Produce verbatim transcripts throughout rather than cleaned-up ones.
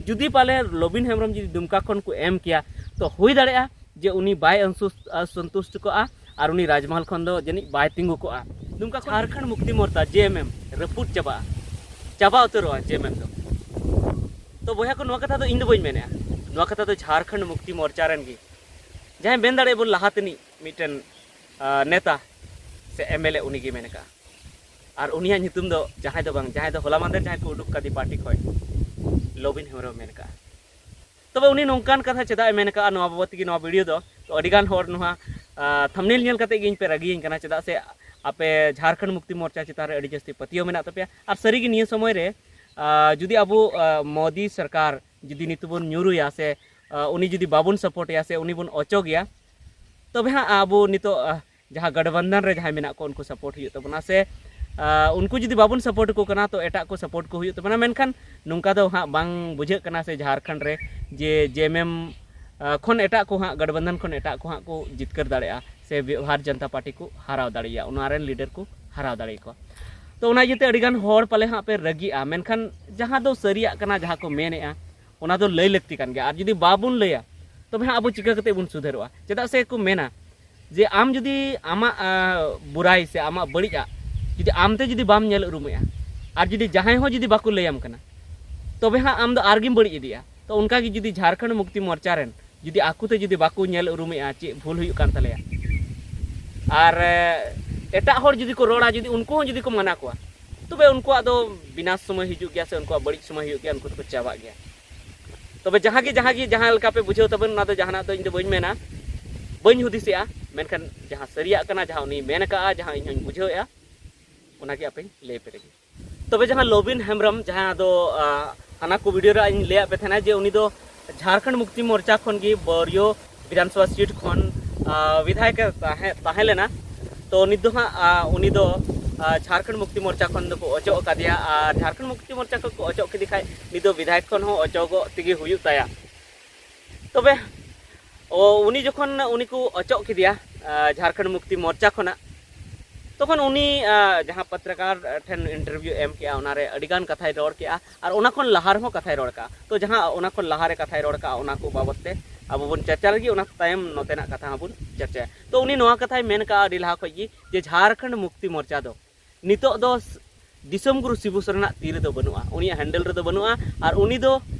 ᱡᱩᱫᱤ ᱯᱟᱞᱮ ᱞᱚᱵᱤᱱ ᱦᱮᱢᱵᱨᱚᱢ ᱡᱩᱫᱤ ᱫᱩᱢᱠᱟ ᱠᱷᱚᱱ ᱠᱚ ᱮᱢ ᱠᱮᱭᱟ, ᱛᱚ ᱦᱩᱭ ᱫᱟᱲᱮᱭᱟᱜᱼᱟ ᱡᱮ ᱩᱱᱤ ᱵᱟᱭ ᱚᱱᱥᱩᱥ-, ᱟ, ᱥᱚᱱᱛᱩᱥᱴ ᱠᱚᱜᱼᱟ ᱟᱨ ᱩᱱᱤ ᱨᱟᱡᱽᱢᱚᱦᱚᱞ ᱠᱷᱚᱱ ᱫᱚ ᱡᱟᱹᱱᱤᱡ ᱵᱟᱭ ᱛᱤᱸᱜᱩ ᱠᱚᱜᱼᱟ᱾ ᱫᱩᱢᱠᱟ ᱠᱷᱚᱱ ᱡᱷᱟᱲᱠᱷᱚᱸᱰ ᱢᱩᱠᱛᱤ ᱢᱳᱨᱪᱟ, ᱡᱮ ᱮᱢ ᱮᱢ, ᱨᱟᱹᱯᱩᱫ ᱪᱟᱵᱟᱜᱼᱟ, ᱪᱟᱵᱟ ᱩᱛᱟᱹᱨᱚᱜᱼᱟ ᱡᱮ ᱮᱢ ᱮᱢ ᱫᱚ᱾ ᱛᱚ ᱵᱚᱭᱦᱟ ᱠᱚ, ᱱᱚᱣᱟ ᱠᱟᱛᱷᱟ ᱫᱚ ᱤᱧ ᱫᱚ ᱵᱟᱹᱧ ᱢᱮᱱᱮᱜᱼᱟ, ᱱᱚᱣᱟ ᱠᱟᱛᱷᱟ ᱫᱚ ᱡᱷᱟᱲᱠᱷᱚᱸᱰ ᱢᱩᱠᱛᱤ ᱢᱳᱨᱪᱟ ᱨᱮᱱ ᱜᱮ, ᱡᱟᱦᱟᱸᱭ ᱢᱮᱱ ᱫᱟᱲᱮᱭᱟᱜᱼᱟ ᱵᱚᱱ ᱞᱟᱦᱟ ᱛᱮᱱᱤᱡ ᱢᱤᱫᱴᱮᱱ, ᱟ, ᱱᱮᱛᱟ ᱥᱮ ᱮᱢ ᱮᱞ ᱮ, ᱩᱱᱤ ᱜᱮ ᱢᱮᱱ ᱟᱠᱟᱫᱼᱟ᱾ ᱟᱨ ᱩᱱᱤᱭᱟᱜ ᱧᱩᱛᱩᱢ ᱫᱚ ᱡᱟᱦᱟᱸᱭ ᱫᱚ ᱵᱟᱝ, ᱡᱟᱦᱟᱸᱭ ᱫᱚ ᱦᱚᱞᱟ ᱢᱟᱦᱫᱮᱨ ᱡᱟᱦᱟᱸᱭ ᱠᱚ ᱩᱰᱩᱠ ᱠᱟᱫᱮ ᱯᱟᱨᱴᱤ ᱠᱷᱚᱱ, ᱞᱚᱵᱤᱱ ᱦᱮᱢᱵᱨᱚᱢ ᱢᱮᱱ ᱟᱠᱟᱫᱼᱟ᱾ ᱛᱚᱵᱮ ᱩᱱᱤ ᱱᱚᱝᱠᱟᱱ ᱠᱟᱛᱷᱟ ᱪᱮᱫᱟᱜ ᱮ ᱢᱮᱱ ᱟᱠᱟᱫᱼᱟ ᱱᱚᱣᱟ ᱵᱟᱵᱚᱫ ᱛᱮᱜᱮ ᱱᱚᱣᱟ ᱵᱷᱤᱰᱤᱭᱳ ᱫᱚ? ᱛᱚ ᱟᱹᱰᱤᱜᱟᱱ ᱦᱚᱲ ᱱᱚᱣᱟ, ᱟ, ᱛᱷᱟᱢᱵᱱᱮᱞ ᱧᱮᱞ ᱠᱟᱛᱮ ᱜᱮ ᱤᱧ ᱯᱮ ᱨᱟᱹᱜᱤᱭᱟᱹᱧ ᱠᱟᱱᱟ, ᱪᱮᱫᱟᱜ ᱥᱮ ᱟᱯᱮ ᱡᱷᱟᱲᱠᱷᱚᱸᱰ ᱢᱩᱠᱛᱤ ᱢᱳᱨᱪᱟ ᱪᱮᱛᱟᱱ ᱨᱮ ᱟᱹᱰᱤ ᱡᱟᱹᱥᱛᱤ ᱯᱟᱹᱛᱭᱟᱹᱣ ᱢᱮᱱᱟᱜ ᱛᱟᱯᱮᱭᱟ᱾ ᱟᱨ ᱥᱟᱹᱨᱤᱜᱮ ᱱᱤᱭᱟᱹ ᱥᱚᱢᱚᱭ ᱨᱮ, ᱟ, ᱡᱩᱫᱤ ᱟᱵᱚ, ᱟ, ᱢᱳᱫᱤ ᱥᱚᱨᱠᱟᱨ ᱡᱩᱫᱤ ᱱᱤᱛᱚᱜ ᱵᱚᱱ ᱧᱩᱨᱩᱭᱟ ᱥᱮ, ᱟ, ᱩᱱᱤ ᱡᱩᱫᱤ ᱵᱟᱵᱚᱱ ᱥᱟᱯᱳᱨᱴᱮᱭᱟ ᱥᱮ ᱩᱱᱤ ᱵᱚᱱ ᱚᱪᱚᱜᱮᱭᱟ, ᱛᱚᱵᱮ ᱦᱟᱸᱜ ᱟᱵᱚ ᱱᱤᱛᱚᱜ, ᱟ, ᱡᱟᱦᱟᱸ ᱜᱟᱴᱷᱵᱟᱱᱫᱷᱟᱱ ᱨᱮ ᱡᱟᱦᱟᱸᱭ ᱢᱮᱱᱟᱜ ᱠᱚ ᱩᱱᱠᱩ ᱥᱟᱯᱳᱨᱴ ᱦᱩᱭᱩᱜ ᱛᱟᱵᱚᱱᱟ ᱥᱮ, ᱟ, ᱩᱱᱠᱩ ᱡᱩᱫᱤ ᱵᱟᱵᱚᱱ ᱥᱟᱯᱳᱨᱴ ᱟᱠᱚ ᱠᱟᱱᱟ ᱛᱚ ᱮᱴᱟᱜ ᱠᱚ ᱥᱟᱯᱳᱨᱴ ᱠᱚ ᱦᱩᱭᱩᱜ ᱛᱟᱵᱚᱱᱟ᱾ ᱢᱮᱱᱠᱷᱟᱱ ᱱᱚᱝᱠᱟ ᱫᱚ ᱦᱟᱸᱜ ᱵᱟᱝ ᱵᱩᱡᱷᱟᱹᱜ ᱠᱟᱱᱟ ᱥᱮ ᱡᱷᱟᱲᱠᱷᱚᱸᱰ ᱨᱮ ᱡᱮ ᱡᱮ ᱮᱢ ᱮᱢ, ᱟ, ᱠᱷᱚᱱ ᱮᱴᱟᱜ ᱠᱚ ᱦᱟᱸᱜ, ᱜᱟᱴᱷᱵᱟᱱᱫᱷᱟᱱ ᱠᱷᱚᱱ ᱮᱴᱟᱜ ᱠᱚ ᱦᱟᱸᱜ ᱠᱚ ᱡᱤᱛᱠᱟᱹᱨ ᱫᱟᱲᱮᱭᱟᱜᱼᱟ ᱥᱮ ᱵᱷᱟᱨᱚᱛ ᱡᱟᱱᱛᱟ ᱯᱟᱨᱴᱤ ᱠᱚ ᱦᱟᱨᱟᱣ ᱫᱟᱲᱮᱭᱟᱜᱼᱟ, ᱚᱱᱟ ᱨᱮᱱ ᱞᱤᱰᱟᱨ ᱠᱚ ᱦᱟᱨᱟᱣ ᱫᱟᱲᱮᱭᱟᱠᱚᱣᱟ᱾ ᱛᱚ ᱚᱱᱟ ᱤᱭᱟᱹᱛᱮ ᱟᱹᱰᱤᱜᱟᱱ ᱦᱚᱲ ᱯᱟᱞᱮ ᱦᱟᱸᱜ ᱯᱮ ᱨᱟᱹᱜᱤᱜᱼᱟ, ᱢᱮᱱᱠᱷᱟᱱ ᱡᱟᱦᱟᱸ ᱫᱚ ᱥᱟᱹᱨᱤᱭᱟᱜ ᱠᱟᱱᱟ, ᱡᱟᱦᱟᱸ ᱠᱚ ᱢᱮᱱᱮᱜᱼᱟ, ᱚᱱᱟ ᱫᱚ ᱞᱟᱹᱭ ᱞᱟᱹᱠᱛᱤ ᱠᱟᱱ ᱜᱮᱭᱟ᱾ ᱟᱨ ᱡᱩᱫᱤ ᱵᱟᱵᱚᱱ ᱞᱟᱹᱭᱟ, ᱛᱚᱵᱮ ᱦᱟᱸᱜ ᱟᱵᱚ ᱪᱤᱠᱟᱹ ᱠᱟᱛᱮ ᱵᱚᱱ ᱥᱩᱫᱷᱟᱹᱨᱚᱜᱼᱟ? ᱪᱮᱫᱟᱜ ᱥᱮ ᱠᱚ ᱢᱮᱱᱟ ᱡᱮ ᱟᱢ ᱡᱩᱫᱤ ᱟᱢᱟᱜ, ᱟ, ᱵᱩᱨᱟᱭ ᱥᱮ ᱟᱢᱟᱜ ᱵᱟᱹᱲᱤᱡᱟᱜ ᱡᱩᱫᱤ ᱟᱢᱛᱮ ᱡᱩᱫᱤ ᱵᱟᱢ ᱧᱮᱞ ᱩᱨᱩᱢᱮᱜᱼᱟ, ᱟᱨ ᱡᱩᱫᱤ ᱡᱟᱦᱟᱸᱭ ᱦᱚᱸ ᱡᱩᱫᱤ ᱵᱟᱠᱚ ᱞᱟᱹᱭᱟᱢ ᱠᱟᱱᱟ, ᱛᱚᱵᱮ ᱦᱟᱸᱜ ᱟᱢ ᱫᱚ ᱟᱨᱜᱮᱢ ᱵᱟᱹᱲᱤᱡ ᱤᱫᱤᱜᱼᱟ᱾ ᱛᱚ ᱚᱱᱠᱟᱜᱮ ᱡᱩᱫᱤ ᱡᱷᱟᱲᱠᱷᱚᱸᱰ ᱢᱩᱠᱛᱤ ᱢᱳᱨᱪᱟ ᱨᱮᱱ ᱡᱩᱫᱤ ᱟᱠᱚᱛᱮ ᱡᱩᱫᱤ ᱵᱟᱠᱚ ᱧᱮᱞ ᱩᱨᱩᱢᱮᱜᱼᱟ ᱪᱮᱫ ᱵᱷᱩᱞ ᱦᱩᱭᱩᱜ ᱠᱟᱱ ᱛᱟᱞᱮᱭᱟ, ᱟᱨ, ᱮ, ᱮᱴᱟᱜ ᱦᱚᱲ ᱡᱩᱫᱤ ᱠᱚ ᱨᱚᱲᱟ, ᱡᱩᱫᱤ ᱩᱱᱠᱩ ᱦᱚᱸ ᱡᱩᱫᱤ ᱠᱚ ᱢᱟᱱᱟ ᱠᱚᱣᱟ, ᱛᱚᱵᱮ ᱩᱱᱠᱩᱣᱟᱜ ᱫᱚ ᱵᱤᱱᱟᱥ ᱥᱚᱢᱚᱭ ᱦᱤᱡᱩᱜ ᱜᱮᱭᱟ ᱥᱮ ᱩᱱᱠᱩᱣᱟᱜ ᱵᱟᱹᱲᱤᱡ ᱥᱚᱢᱚᱭ ᱦᱩᱭᱩᱜ ᱜᱮᱭᱟ, ᱩᱱᱠᱩ ᱫᱚᱠᱚ ᱪᱟᱵᱟᱜ ᱜᱮᱭᱟ᱾ ᱛᱚᱵᱮ ᱡᱟᱦᱟᱸ ᱜᱮ, ᱡᱟᱦᱟᱸ ᱜᱮ, ᱡᱟᱦᱟᱸ ᱞᱮᱠᱟ ᱯᱮ ᱵᱩᱡᱷᱟᱹᱣ ᱛᱟᱵᱚᱱ, ᱚᱱᱟ ᱫᱚ ᱡᱟᱦᱟᱱᱟᱜ ᱫᱚ ᱤᱧ ᱫᱚ ᱵᱟᱹᱧ ᱢᱮᱱᱟ, ᱵᱟᱹᱧ ᱦᱩᱫᱤᱥᱮᱜᱼᱟ, ᱢᱮᱱᱠᱷᱟᱱ ᱡᱟᱦᱟᱸ ᱥᱟᱹᱨᱤᱭᱟᱜ ᱠᱟᱱᱟ, ᱡᱟᱦᱟᱸ ᱩᱱᱤᱭ ᱢᱮᱱ ᱟᱠᱟᱜᱼᱟ, ᱡᱟᱦᱟᱸ ᱤᱧ ᱦᱚᱸᱧ ᱵᱩᱡᱷᱟᱹᱣᱮᱜᱼᱟ, ᱚᱱᱟᱜᱮ ᱟᱯᱮᱧ ᱞᱟᱹᱭ ᱯᱮ ᱞᱟᱹᱜᱤᱫ᱾ ᱛᱚᱵᱮ ᱡᱟᱦᱟᱸ ᱞᱚᱵᱤᱱ ᱦᱮᱢᱵᱨᱚᱢ, ᱡᱟᱦᱟᱸ ᱫᱚ, ᱟ, ᱦᱟᱱᱟ ᱠᱚ ᱵᱷᱤᱰᱤᱭᱳ ᱨᱮ ᱤᱧ ᱞᱟᱹᱭᱟᱫ ᱯᱮ ᱛᱟᱦᱮᱱᱟ ᱡᱮ ᱩᱱᱤ ᱫᱚ ᱡᱷᱟᱲᱠᱷᱚᱸᱰ ᱢᱩᱠᱛᱤ ᱢᱳᱨᱪᱟ ᱠᱷᱚᱱ ᱜᱮ ᱵᱟᱹᱨᱭᱳ ᱵᱤᱫᱷᱟᱱᱥᱚᱵᱷᱟ ᱥᱤᱴ ᱠᱷᱚᱱ, ᱟ, ᱵᱤᱫᱷᱟᱭᱚᱠ ᱮ ᱛᱟᱦᱮᱸ, ᱛᱟᱦᱮᱸ ᱞᱮᱱᱟ᱾ ᱛᱚ ᱱᱤᱛ ᱫᱚ ᱦᱟᱸᱜ, ᱟ, ᱩᱱᱤ ᱫᱚ, ᱟ, ᱡᱷᱟᱲᱠᱷᱚᱸᱰ ᱢᱩᱠᱛᱤ ᱢᱳᱨᱪᱟ ᱠᱷᱚᱱ ᱫᱚᱠᱚ ᱚᱪᱚᱜ ᱟᱠᱟᱫᱮᱭᱟ, ᱟᱨ ᱡᱷᱟᱲᱠᱷᱚᱸᱰ ᱢᱩᱠᱛᱤ ᱢᱳᱨᱪᱟ ᱠᱷᱚᱱ ᱠᱚ ᱚᱪᱚᱜ ᱠᱮᱫᱮ ᱠᱷᱟᱡ ᱱᱤᱛ ᱫᱚ ᱵᱤᱫᱷᱟᱭᱚᱠ ᱠᱷᱚᱱ ᱦᱚᱸ ᱚᱪᱚᱜᱚᱜ ᱛᱮᱜᱮ ᱦᱩᱭᱩᱜ ᱛᱟᱭᱟ᱾ ᱛᱚᱵᱮ, ᱚ, ᱩᱱᱤ ᱡᱚᱠᱷᱚᱱ ᱩᱱᱤ ᱠᱚ ᱚᱪᱚᱜ ᱠᱮᱫᱮᱭᱟ, ᱟ, ᱡᱷᱟᱲᱠᱷᱚᱸᱰ ᱢᱩᱠᱛᱤ ᱢᱳᱨᱪᱟ ᱠᱷᱚᱱᱟᱜ, ᱛᱚᱠᱷᱚᱱ ᱩᱱᱤ ᱟᱸ, ᱡᱟᱦᱟᱸ ᱯᱚᱛᱨᱤᱠᱟᱨ ᱴᱷᱮᱱ ᱤᱱᱴᱟᱨᱵᱷᱤᱭᱩ ᱮᱢ ᱠᱮᱜᱼᱟ, ᱚᱱᱟᱨᱮ ᱟᱹᱰᱤᱜᱟᱱ ᱠᱟᱛᱷᱟᱭ ᱨᱚᱲ ᱠᱮᱜᱼᱟ, ᱟᱨ ᱚᱱᱟ ᱠᱷᱚᱱ ᱞᱟᱦᱟ ᱨᱮᱦᱚᱸ ᱠᱟᱛᱷᱟᱭ ᱨᱚᱲ ᱠᱟᱜᱼᱟ᱾ ᱛᱚ ᱡᱟᱦᱟᱸ ᱚᱱᱟ ᱠᱷᱚᱱ ᱞᱟᱦᱟᱨᱮ ᱠᱟᱛᱷᱟᱭ ᱨᱚᱲ ᱠᱟᱜᱼᱟ, ᱚᱱᱟ ᱠᱚ ᱵᱟᱵᱚᱛ ᱛᱮ ᱟᱵᱚ ᱵᱚᱱ ᱪᱟᱨᱪᱟ ᱞᱮᱜᱮ, ᱚᱱᱟ ᱛᱟᱭᱚᱢ ᱱᱚᱛᱮᱱᱟᱜ ᱠᱟᱛᱷᱟ ᱦᱚᱸ ᱵᱚᱱ ᱪᱟᱨᱪᱟᱭᱟ᱾ ᱛᱚ ᱩᱱᱤ ᱱᱚᱣᱟ ᱠᱟᱛᱷᱟᱭ ᱢᱮᱱ ᱠᱟᱜᱼᱟ ᱟᱹᱰᱤ ᱞᱟᱦᱟ ᱠᱷᱚᱱ ᱜᱮ, ᱡᱮ ᱡᱷᱟᱲᱠᱷᱚᱸᱰ ᱢᱩᱠᱛᱤ ᱢᱳᱨᱪᱟ ᱫᱚ ᱱᱤᱛᱚᱜ ᱫᱚ ᱫᱤᱥᱚᱢ ᱜᱩᱨᱩ ᱥᱤᱵᱩ ᱥᱚᱨᱮᱱᱟᱜ ᱛᱤ ᱨᱮᱫᱚ ᱵᱟᱹᱱᱩᱜᱼᱟ, ᱩᱱᱤᱭᱟᱜ ᱦᱮᱱᱰᱮᱞ ᱨᱮᱫᱚ ᱵᱟᱹᱱᱩᱜᱼᱟ, ᱟᱨ ᱩᱱᱤ ᱫᱚ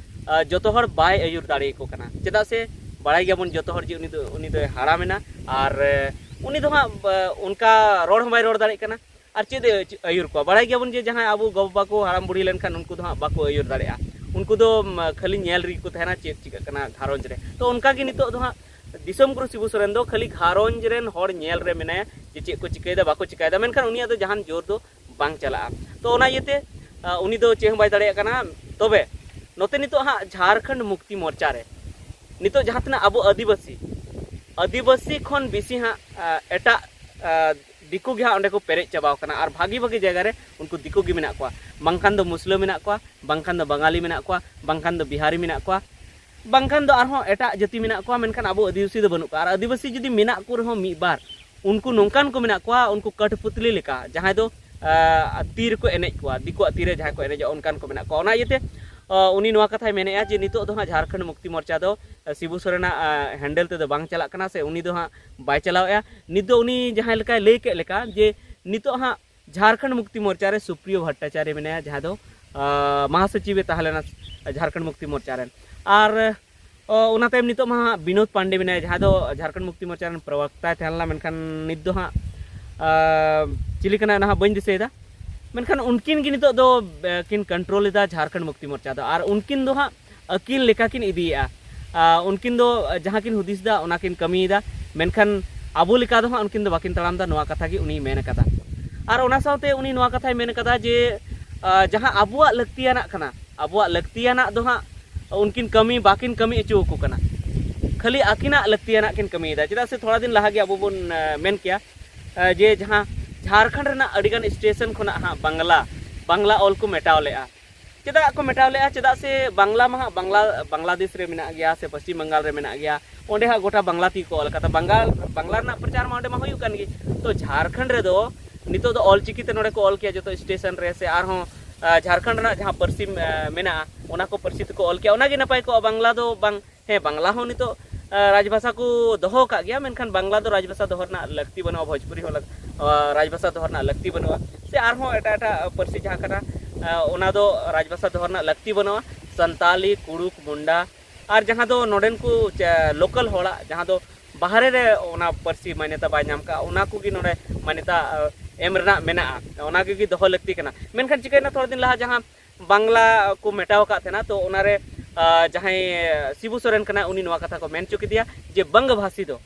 ᱟᱸ, ᱡᱚᱛᱚ ᱦᱚᱲ ᱵᱟᱭ ᱟᱹᱭᱩᱨ ᱫᱟᱲᱮᱭᱟᱠᱚ ᱠᱟᱱᱟ᱾ ᱪᱮᱫᱟᱜ ᱥᱮ ᱵᱟᱲᱟᱭ ᱜᱮᱭᱟᱵᱚᱱ ᱡᱚᱛᱚ ᱦᱚᱲ ᱡᱮ ᱩᱱᱤ ᱫᱚ ᱩᱱᱤ ᱫᱚᱭ ᱦᱟᱲᱟᱢᱮᱱᱟ, ᱟᱨ ᱟᱸ, ᱩᱱᱤ ᱫᱚ ᱦᱟᱸᱜ ᱟᱸ, ᱚᱱᱠᱟ ᱨᱚᱲ ᱦᱚᱸ ᱵᱟᱭ ᱨᱚᱲ ᱫᱟᱲᱮᱭᱟᱜ ᱠᱟᱱᱟ᱾ ᱟᱨ ᱪᱮᱫ ᱮ ᱟᱹᱭᱩᱨ ᱠᱚᱣᱟ? ᱵᱟᱲᱟᱭ ᱜᱮᱭᱟᱵᱚᱱ ᱡᱮ ᱡᱟᱦᱟᱸᱭ ᱟᱵᱚ ᱜᱚ-ᱵᱟᱵᱟ ᱠᱚ ᱦᱟᱲᱟᱢ ᱵᱩᱲᱦᱤ ᱞᱮᱱᱠᱷᱟᱱ ᱩᱱᱠᱩ ᱫᱚ ᱦᱟᱸᱜ ᱵᱟᱠᱚ ᱟᱹᱭᱩᱨ ᱫᱟᱲᱮᱭᱟᱜᱼᱟ᱾ ᱩᱱᱠᱩ ᱫᱚ ᱩᱢ, ᱠᱷᱟᱹᱞᱤ ᱧᱮᱞ ᱨᱮᱜᱮ ᱠᱚ ᱛᱟᱦᱮᱱᱟ ᱪᱮᱫ ᱪᱤᱠᱟᱹᱜ ᱠᱟᱱᱟ ᱜᱷᱟᱨᱚᱸᱡᱽ ᱨᱮ᱾ ᱛᱚ ᱚᱱᱠᱟ ᱜᱮ ᱱᱤᱛᱚᱜ ᱫᱚ ᱦᱟᱸᱜ ᱫᱤᱥᱚᱢ ᱜᱩᱨᱩ ᱥᱤᱵᱩ ᱥᱚᱨᱮᱱ ᱫᱚ ᱠᱷᱟᱹᱞᱤ ᱜᱷᱟᱨᱚᱸᱡᱽ ᱨᱮᱱ ᱦᱚᱲ ᱧᱮᱞ ᱨᱮ ᱢᱮᱱᱟᱭᱟ ᱡᱮ ᱪᱮᱫ ᱠᱚ ᱪᱤᱠᱟᱹᱭᱮᱫᱟ, ᱵᱟᱠᱚ ᱪᱤᱠᱟᱹᱭᱮᱫᱟ, ᱢᱮᱱᱠᱷᱟᱱ ᱩᱱᱤᱭᱟᱜ ᱫᱚ ᱡᱟᱦᱟᱱ ᱡᱳᱨ ᱫᱚ ᱵᱟᱝ ᱪᱟᱞᱟᱜᱼᱟ᱾ ᱛᱚ ᱚᱱᱟ ᱤᱭᱟᱹᱛᱮ ᱟᱸ, ᱩᱱᱤ ᱫᱚ ᱪᱮᱫ ᱦᱚᱸ ᱵᱟᱭ ᱫᱟᱲᱮᱭᱟᱜ ᱠᱟᱱᱟ᱾ ᱛᱚᱵᱮ ᱱᱚᱛᱮ ᱱᱤᱛᱚᱜ ᱦᱟᱸᱜ ᱡᱷᱟᱲᱠᱷᱚᱸᱰ ᱢᱩᱠᱛᱤ ᱢᱳᱨᱪᱟ ᱨᱮ ᱱᱤᱛᱚᱜ ᱡᱟᱦᱟᱸ ᱛᱤᱱᱟᱹᱜ ᱟᱵᱚ ᱟᱹᱫᱤᱵᱟᱹᱥᱤ, ᱟᱹᱫᱤᱵᱟᱹᱥᱤ ᱠᱷᱚᱱ ᱵᱮᱥᱤ ᱦᱟᱸᱜ ᱟᱸ, ᱮᱴᱟᱜ ᱟᱸ, ᱫᱤᱠᱩ ᱜᱮ ᱦᱟᱸᱜ ᱚᱸᱰᱮ ᱠᱚ ᱯᱮᱨᱮᱡ ᱪᱟᱵᱟᱣ ᱠᱟᱱᱟ, ᱟᱨ ᱵᱷᱟᱜᱤ ᱵᱷᱟᱜᱤ ᱡᱟᱭᱜᱟ ᱨᱮ ᱩᱱᱠᱩ ᱫᱤᱠᱩ ᱜᱮ ᱢᱮᱱᱟᱜ ᱠᱚᱣᱟ᱾ ᱵᱟᱝᱠᱷᱟᱱ ᱫᱚ ᱢᱩᱥᱞᱟᱹ ᱢᱮᱱᱟᱜ ᱠᱚᱣᱟ, ᱵᱟᱝᱠᱷᱟᱱ ᱫᱚ ᱵᱟᱝᱜᱟᱞᱤ ᱢᱮᱱᱟᱜ ᱠᱚᱣᱟ, ᱵᱟᱝᱠᱷᱟᱱ ᱫᱚ ᱟᱨᱦᱚᱸ ᱮᱴᱟᱜ ᱡᱟᱹᱛᱤ ᱢᱮᱱᱟᱜ ᱠᱚᱣᱟ, ᱢᱮᱱᱠᱷᱟᱱ ᱟᱵᱚ ᱟᱹᱫᱤᱵᱟᱹᱥᱤ ᱫᱚ ᱵᱟᱹᱱᱩᱜ ᱠᱚᱣᱟ᱾ ᱟᱨ ᱟᱹᱫᱤᱵᱟᱹᱥᱤ ᱡᱩᱫᱤ ᱢᱮᱱᱟᱜ ᱠᱚ ᱨᱮᱦᱚᱸ ᱢᱤᱫ ᱵᱟᱨ, ᱩᱱᱠᱩ ᱱᱚᱝᱠᱟᱱ ᱠᱚ ᱢᱮᱱᱟᱜ ᱠᱚᱣᱟ, ᱩᱱᱠᱩ ᱠᱟᱴᱯᱩᱛᱞᱤ ᱞᱮᱠᱟ, ᱡᱟᱦᱟᱸᱭ ᱫᱚ ᱟᱸ, ᱛᱤ ᱨᱮᱠᱚ ᱮᱱᱮᱡ ᱠᱚᱣᱟ, ᱫᱤᱠᱩᱣᱟᱜ ᱛᱤ ᱨᱮ ᱡᱟᱦᱟᱸᱭ ᱠᱚ ᱮᱱᱮᱡᱚᱜᱼᱟ, ᱚᱱᱠᱟᱱ ᱠᱚ ᱢᱮᱱᱟᱜ ᱠᱚᱣᱟ᱾ ᱚᱱᱟ ᱤᱭᱟᱹᱛᱮ ᱟᱸ, ᱩᱱᱤ ᱱᱚᱣᱟ ᱠᱟᱛᱷᱟᱭ ᱢᱮᱱᱮᱫᱼᱟ ᱡᱮ ᱱᱤᱛᱚᱜ ᱫᱚ ᱦᱟᱸᱜ ᱡᱷᱟᱲᱠᱷᱚᱸᱰ ᱢᱩᱠᱛᱤ ᱢᱳᱨᱪᱟ ᱫᱚ ᱟᱸ, ᱥᱤᱵᱩ ᱥᱚᱨᱮᱱᱟᱜ ᱟᱸ, ᱦᱮᱱᱰᱮᱞ ᱛᱮᱫᱚ ᱵᱟᱝ ᱪᱟᱞᱟᱜ ᱠᱟᱱᱟ, ᱥᱮ ᱩᱱᱤ ᱫᱚ ᱦᱟᱸᱜ ᱵᱟᱭ ᱪᱟᱞᱟᱣᱮᱫᱼᱟ᱾ ᱱᱤᱛ ᱫᱚ ᱩᱱᱤ ᱡᱟᱦᱟᱸᱭ ᱞᱮᱠᱟᱭ ᱞᱟᱹᱭ ᱠᱮᱫ ᱞᱮᱠᱟ ᱡᱮ ᱱᱤᱛᱚᱜ ᱦᱟᱸᱜ ᱡᱷᱟᱲᱠᱷᱚᱸᱰ ᱢᱩᱠᱛᱤ ᱢᱳᱨᱪᱟ ᱨᱮ ᱥᱩᱯᱨᱤᱭᱚ ᱵᱷᱟᱴᱴᱟᱪᱟᱨᱭᱚ ᱢᱮᱱᱟᱭᱟ, ᱡᱟᱦᱟᱸᱭ ᱫᱚ ᱟᱸ, ᱢᱟᱦᱟᱥᱚᱪᱤᱵᱽ ᱮ ᱛᱟᱦᱮᱸ ᱞᱮᱱᱟ ᱡᱷᱟᱲᱠᱷᱚᱸᱰ ᱢᱩᱠᱛᱤ ᱢᱳᱨᱪᱟ ᱨᱮᱱ᱾ ᱟᱨ ᱚ, ᱚᱱᱟ ᱛᱟᱭᱚᱢ ᱱᱤᱛᱚᱜ ᱢᱟ ᱦᱟᱸᱜ ᱵᱤᱱᱳᱫ ᱯᱟᱱᱰᱮ ᱢᱮᱱᱟᱭᱟ, ᱡᱟᱦᱟᱸᱭ ᱫᱚ ᱡᱷᱟᱲᱠᱷᱚᱸᱰ ᱢᱩᱠᱛᱤ ᱢᱳᱨᱪᱟ ᱨᱮᱱ ᱯᱨᱚᱵᱚᱠᱛᱟᱭ ᱛᱟᱦᱮᱸ ᱞᱮᱱᱟ, ᱢᱮᱱᱠᱷᱟᱱ ᱱᱤᱛ ᱫᱚ ᱦᱟᱸᱜ ᱟᱸ, ᱪᱤᱞᱤ ᱠᱟᱱᱟᱭ ᱚᱱᱟ ᱦᱟᱸᱜ ᱵᱟᱹᱧ ᱫᱤᱥᱟᱹᱭᱮᱫᱟ᱾ ᱢᱮᱱᱠᱷᱟᱱ ᱩᱱᱠᱤᱱ ᱜᱮ ᱱᱤᱛᱚᱜ ᱫᱚ ᱟᱸ, ᱠᱤᱱ ᱠᱚᱱᱴᱨᱳᱞ ᱮᱫᱟ ᱡᱷᱟᱲᱠᱷᱚᱸᱰ ᱢᱩᱠᱛᱤ ᱢᱳᱨᱪᱟ ᱫᱚ, ᱟᱨ ᱩᱱᱠᱤᱱ ᱫᱚ ᱦᱟᱸᱜ ᱟᱹᱠᱤᱱ ᱞᱮᱠᱟ ᱠᱤᱱ ᱤᱫᱤᱭᱮᱫᱼᱟ᱾ ᱟᱸ, ᱩᱱᱠᱤᱱ ᱫᱚ ᱡᱟᱦᱟᱸ ᱠᱤᱱ ᱦᱩᱫᱤᱥ ᱮᱫᱟ ᱚᱱᱟ ᱠᱤᱱ ᱠᱟᱹᱢᱤᱭᱮᱫᱟ, ᱢᱮᱱᱠᱷᱟᱱ ᱟᱵᱚ ᱞᱮᱠᱟ ᱫᱚ ᱦᱟᱸᱜ ᱩᱱᱠᱤᱱ ᱫᱚ ᱵᱟᱹᱠᱤᱱ ᱛᱟᱲᱟᱢ ᱮᱫᱟ, ᱱᱚᱣᱟ ᱠᱟᱛᱷᱟ ᱜᱮ ᱩᱱᱤᱭ ᱢᱮᱱ ᱟᱠᱟᱫᱟ᱾ ᱟᱨ ᱚᱱᱟ ᱥᱟᱶᱛᱮ ᱩᱱᱤ ᱱᱚᱣᱟ ᱠᱟᱛᱷᱟᱭ ᱢᱮᱱ ᱟᱠᱟᱫᱟ ᱡᱮ ᱟᱸ, ᱡᱟᱦᱟᱸ ᱟᱵᱚᱣᱟᱜ ᱞᱟᱹᱠᱛᱤᱭᱟᱱᱟᱜ ᱠᱟᱱᱟ, ᱟᱵᱚᱣᱟᱜ ᱞᱟᱹᱠᱛᱤᱭᱟᱱᱟᱜ ᱫᱚ ᱦᱟᱸᱜ ᱩᱱᱠᱤᱱ ᱠᱟᱹᱢᱤ ᱵᱟᱹᱠᱤᱱ ᱠᱟᱹᱢᱤ ᱦᱚᱪᱚ ᱟᱠᱚ ᱠᱟᱱᱟ, ᱠᱷᱟᱹᱞᱤ ᱟᱹᱠᱤᱱᱟᱜ ᱞᱟᱹᱠᱛᱤᱭᱟᱱᱟᱜ ᱠᱤᱱ ᱠᱟᱹᱢᱤᱭᱮᱫᱟ᱾ ᱪᱮᱫᱟᱜ ᱥᱮ ᱛᱷᱚᱲᱟ ᱫᱤᱱ ᱞᱟᱦᱟ ᱜᱮ ᱟᱵᱚ ᱵᱚᱱ ᱟᱸ, ᱢᱮᱱ ᱠᱮᱭᱟ ᱟᱸ, ᱡᱮ ᱡᱟᱦᱟᱸ ᱡᱷᱟᱲᱠᱷᱚᱸᱰ ᱨᱮᱱᱟᱜ ᱟᱹᱰᱤᱜᱟᱱ ᱥᱴᱮᱥᱚᱱ ᱠᱷᱚᱱᱟᱜ ᱦᱟᱸᱜ ᱵᱟᱝᱞᱟ ᱵᱟᱝᱞᱟ ᱚᱞ ᱠᱚ ᱢᱮᱴᱟᱣ ᱞᱮᱜᱼᱟ᱾ ᱪᱮᱫᱟᱜ ᱠᱚ ᱢᱮᱴᱟᱣ ᱞᱮᱜᱼᱟ? ᱪᱮᱫᱟᱜ ᱥᱮ ᱵᱟᱝᱞᱟ ᱢᱟ ᱦᱟᱸᱜ ᱵᱟᱝᱞᱟ ᱵᱟᱝᱞᱟᱫᱮᱥ ᱨᱮ ᱢᱮᱱᱟᱜ ᱜᱮᱭᱟ ᱥᱮ ᱯᱚᱥᱪᱤᱢ ᱵᱟᱝᱜᱟᱞ ᱨᱮ ᱢᱮᱱᱟᱜ ᱜᱮᱭᱟ, ᱚᱸᱰᱮ ᱦᱟᱸᱜ ᱜᱚᱴᱟ ᱵᱟᱝᱞᱟ ᱛᱮᱜᱮ ᱠᱚ ᱚᱞ ᱟᱠᱟᱫᱟ᱾ ᱵᱟᱝᱜᱟᱞ ᱵᱟᱝᱞᱟ ᱨᱮᱱᱟᱜ ᱯᱨᱚᱪᱟᱨ ᱢᱟ ᱚᱸᱰᱮ ᱢᱟ ᱦᱩᱭᱩᱜ ᱠᱟᱱ ᱜᱮ᱾ ᱛᱚ ᱡᱷᱟᱲᱠᱷᱚᱸᱰ ᱨᱮᱫᱚ ᱱᱤᱛᱚᱜ ᱫᱚ ᱚᱞᱪᱤᱠᱤ ᱛᱮ ᱱᱚᱰᱮ ᱠᱚ ᱚᱞ ᱠᱮᱭᱟ ᱡᱚᱛᱚ ᱥᱴᱮᱥᱚᱱ ᱨᱮ, ᱥᱮ ᱟᱨᱦᱚᱸ ᱡᱷᱟᱲᱠᱷᱚᱸᱰ ᱨᱮᱱᱟᱜ ᱡᱟᱦᱟᱸ ᱯᱟᱹᱨᱥᱤ ᱢᱮᱱᱟᱜᱼᱟ, ᱚᱱᱟ ᱠᱚ ᱯᱟᱹᱨᱥᱤ ᱛᱮᱠᱚ ᱚᱞ ᱠᱮᱭᱟ, ᱚᱱᱟᱜᱮ ᱱᱟᱯᱟᱭ ᱠᱚᱜᱼᱟ᱾ ᱵᱟᱝᱞᱟ ᱫᱚ ᱵᱟᱝ, ᱦᱮᱸ, ᱵᱟᱝᱞᱟ ᱦᱚᱸ ᱱᱤᱛᱚᱜ ᱨᱟᱡᱽᱵᱷᱟᱥᱟ ᱠᱚ ᱫᱚᱦᱚ ᱟᱠᱟᱫ ᱜᱮᱭᱟ, ᱢᱮᱱᱠᱷᱟᱱ ᱵᱟᱝᱞᱟ ᱫᱚ ᱨᱟᱡᱽᱵᱷᱟᱥᱟ ᱫᱚᱦᱚ ᱨᱮᱱᱟᱜ ᱞᱟᱹᱠᱛᱤ ᱵᱟᱹᱱᱩᱜᱼᱟ᱾ ᱵᱷᱳᱡᱽᱯᱩᱨᱤ ᱦᱚᱸ ᱨᱟᱡᱽᱵᱷᱟᱥᱟ ᱫᱚᱦᱚ ᱨᱮᱱᱟᱜ ᱞᱟᱹᱠᱛᱤ ᱵᱟᱹᱱᱩᱜᱼᱟ, ᱥᱮ ᱟᱨᱦᱚᱸ ᱮᱴᱟᱜ ᱮᱴᱟᱜ ᱯᱟᱹᱨᱥᱤ ᱡᱟᱦᱟᱸ ᱠᱟᱱᱟ, ᱚᱱᱟ ᱫᱚ ᱨᱟᱡᱽᱵᱷᱟᱥᱟ ᱫᱚᱦᱚ ᱨᱮᱱᱟᱜ ᱞᱟᱹᱠᱛᱤ ᱵᱟᱹᱱᱩᱜᱼᱟ᱾ ᱥᱟᱱᱛᱟᱞᱤ, ᱠᱩᱲᱩᱠ, ᱢᱩᱱᱰᱟ, ᱟᱨ ᱡᱟᱦᱟᱸ ᱫᱚ ᱱᱚᱰᱮᱱ ᱠᱚ ᱞᱳᱠᱟᱞ ᱦᱚᱲᱟᱜ, ᱡᱟᱦᱟᱸ ᱫᱚ ᱵᱟᱦᱨᱮ ᱨᱮ ᱚᱱᱟ ᱯᱟᱹᱨᱥᱤ ᱢᱟᱱᱭᱚᱛᱟ ᱵᱟᱭ ᱧᱟᱢ ᱠᱟᱜᱼᱟ, ᱚᱱᱟ ᱠᱚᱜᱮ ᱱᱚᱰᱮ ᱢᱟᱱᱭᱚᱛᱟ ᱮᱢ ᱨᱮᱱᱟᱜ ᱢᱮᱱᱟᱜᱼᱟ, ᱚᱱᱟ ᱠᱚᱜᱮ ᱫᱚᱦᱚ ᱞᱟᱹᱠᱛᱤ ᱠᱟᱱᱟ᱾ ᱢᱮᱱᱠᱷᱟᱱ ᱪᱤᱠᱟᱹᱭᱮᱱᱟ, ᱛᱷᱚᱲᱟ ᱫᱤᱱ ᱞᱟᱦᱟ ᱡᱟᱦᱟᱸ ᱵᱟᱝᱞᱟ ᱠᱚ ᱢᱮᱴᱟᱣ ᱟᱠᱟᱫ ᱛᱟᱦᱮᱱᱟ, ᱛᱚ ᱚᱱᱟᱨᱮ ᱡᱟᱦᱟᱸᱭ ᱥᱤᱵᱩ ᱥᱚᱨᱮᱱ ᱠᱟᱱᱟᱭ, ᱩᱱᱤ ᱱᱚᱣᱟ ᱠᱟᱛᱷᱟ ᱠᱚ ᱢᱮᱱ ᱦᱚᱪᱚ ᱠᱮᱫᱮᱭᱟ ᱡᱮ ᱵᱟᱝᱜᱽ ᱵᱷᱟᱥᱤ ᱫᱚ,